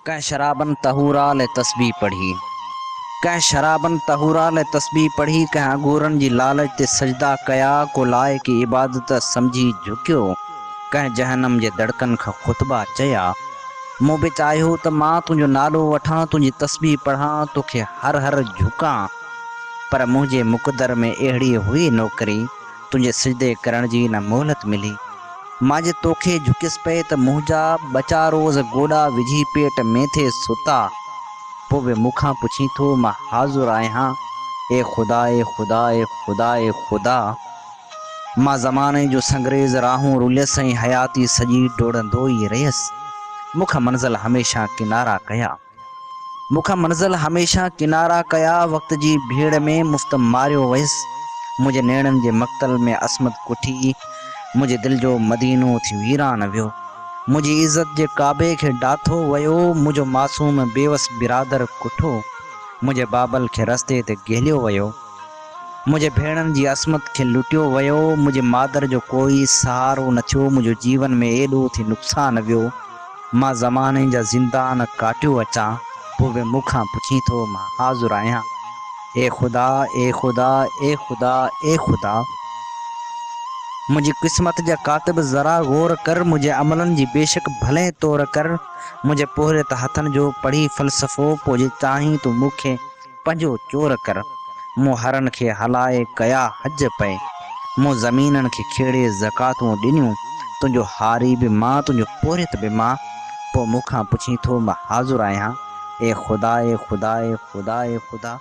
ڪنهن شرابن طهورا لئه تسبيح پڙهي. ڪنهن شرابن طهورا لئه تسبيح پڙهي، ڪنهن انگورن جي لالچ تي سجدا ڪيا، ڪو لائق عبادت سمجهي جهڪيو، ڪنهن جهنم جي دڙڪن کان خطبا چيا. مون به چاهيو ته مان تنهنجو نالو وٺان، تنهنجي تسبيح پڙهان، توکي هر هر جهڪان، پر منهنجي مقدر ۾ اهڙي هئي نوڪري، تنهنجي سجدي ڪرڻ جي نه مهلت ملي. مان جي توکي جهڪيس پئي ته منهنجا ٻه چار روز گوڏا وجهي پيٽ ۾ ٿي ستا. پوء به مون کان پڇين ٿو مان حاضر آهيان. اي خدا اي خدا اي خدا اي خدا. مان زماني جو سنگريز راهون رليس ۽ حياتي سڄي ڊوڙندو ئي رهيس. مون کان منزل هميشه ڪنارا ڪيا. مون کان منزل هميشه ڪنارا ڪيا، وقت جي ڀيڙ ۾ مفت ماريو ويس، منهنجي نيڻن جي مقتل ۾ عصمت ڪٺي، منهنجي دل جو مدينو ٿي ويران ويو، منهنجي عزت جي ڪعبي کي ڊاٿو ويو، منهنجو معصوم بيوس برادر ڪٺو، منهنجي بابل کي رستي تي گهليو ويو، منهنجي ڀيڻن جي عصمت کي لٽيو ويو، منهنجي مادر جو ڪوئي سهارو نه ٿيو، منهنجو جيون ۾ ايڏو ٿي نقصان ويو. مان زماني جا زندان ڪاٽيو اچان، پوء به مون کان پڇين ٿو، مان حاضر آهيان. اي خدا، اي خدا، اي خدا، اي خدا! منهنجي قسمت جا ڪاتب ذرا غور ڪر، منهنجي عملن جي بيشڪ ڀلين تور ڪر، منهنجي پورهيت هٿن جو پڙهي فلسفو، پوء جي چاهين تون مون کي پنهنجو چور ڪر. مون حرن کي هلائي ڪيا حج پئي. مون زمينن کي کيڙي زڪواتون ڏنيون. تنهنجو هاري به مان، تنهنجو پورهيت به مان. پوء مون کان پڇين ٿو، مان حاضر آهيان. اي خدا، اي خدا، اي خدا، اي خدا!